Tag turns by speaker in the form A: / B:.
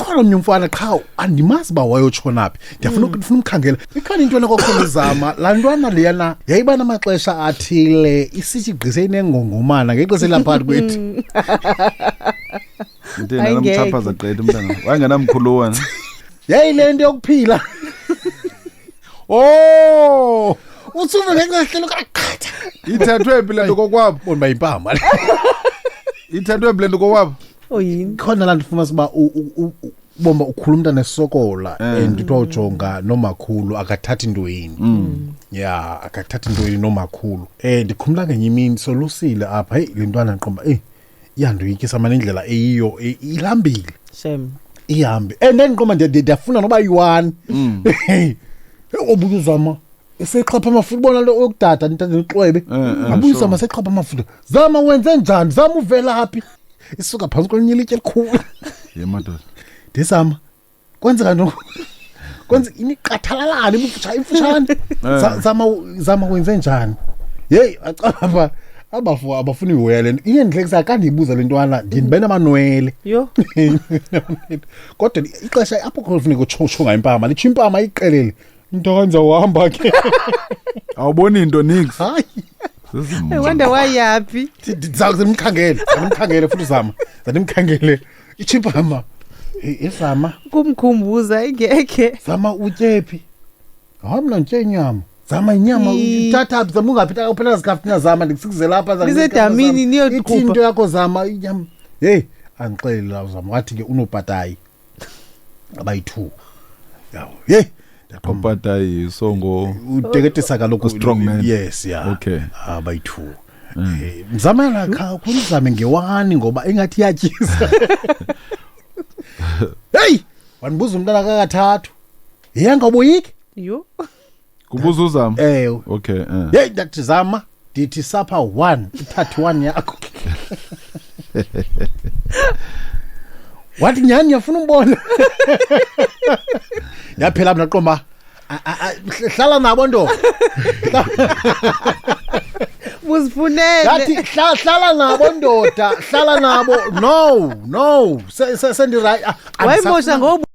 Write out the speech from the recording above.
A: Khona omnye umfana qha andimazi uba wayotshona phi. Ndiyafuna ndifuna umkhangela. Ikhona into enokokhona uzama laa ntwana leyana yayiba namaxesha athile isithi gqise inengongomana ngexesha elaphakathi kwethu.
B: Into enamchaphaza gqitha umntana. Wayengenamkhulu wena.
A: Yayile nto yokuphila.
B: Oh!
A: Utsuve ngexesha hlelo kaqhatha.
B: Ithathwe phi le nto kokwabo?
A: Bona uba yimpama.
B: Ithathwe phi le nto kokwabo?
C: Oyini?
A: Khona laa nto fumanisa uba bomba ukhula umntana esokola and kuthiwa ujonga nomakhulu akathathi ntweni. Ya, akathathi ntweni nomakhulu. Ndikhumbula ngenye imini solusile apha, heyi le ntwana ndiqomba, eyi iyandoyikisa mane indlela eyiyo, ilambile.
C: Shem.
A: Ihambe. And then ndiqomba ndiyafuna noba yi-one. Hey, obuye uzama esexhapha amafutha, ubona lo yokudada nithathe nixwebe. Abuye uzama sexhapha amafutha. Zama wenze njani? Zama uvela phi? Isuka phantsi kwelinye ilitye elikhulu.
B: Ye madoda.
A: Ndizama. Kwenzeka ntoni? Kwenza imiqathalalana imfutshane imfutshane. Zama wenze njani? Hey, acaba abafu abafuni uhoya le nto. Iye ndihlekisa xa ndiyibuza le ntwana, ndibe namanwele.
C: Yho.
A: Kodwa ixesha apho kufuneka utshonga impama, litsho impama iqelele. Into kanza uhamba ke.
B: Awuboni into nix.
A: Hayi.
C: I wonder why yaphi.
A: Ndimkhangele, ndimkhangele futhi uzama. Ndimkhangele. Itsho impama. Izama.
C: Kumkhumbuza ingekhe.
A: Zama utyephi. Hayi mna nditye inyama. Zama inyama uthatha phi? Zama ungaphi? Uphela zikafuna zama ndikusikizela apha. Zama,
C: Nisedamini,
A: Zama.
C: niyokhupha.
A: Ithi into yakho zama inyama. Hey, andixelele la uzama wathi ke unobhatayi. Abayi-2. Yawo. Hey, ndaqomba.
B: Ubhatayi so ngo
A: Uteketisa kaloku
B: Strong man.
A: Yes, yeah.
B: Okay.
A: Abayi-2. Mzamela kha kunizame ngewani ngoba ingathi iyatyisa. Hey, wandibuza umntana kakathathu. Yena ngoboyiki?
C: Yho.
B: Kubuza uzama.
A: Ewe.
B: Okay.
A: Hey, ndathi zama ndithi sapha 1, ithathu 1 yakho. Wathi nyhani ngiyafuna umbona. Yaphela mna qomba. Hlala nabo nto.
C: Buzifunele.
A: Yathi hlala nabo ndoda, hlala nabo. No, no. Sendi right.
C: Wayimosha ngobu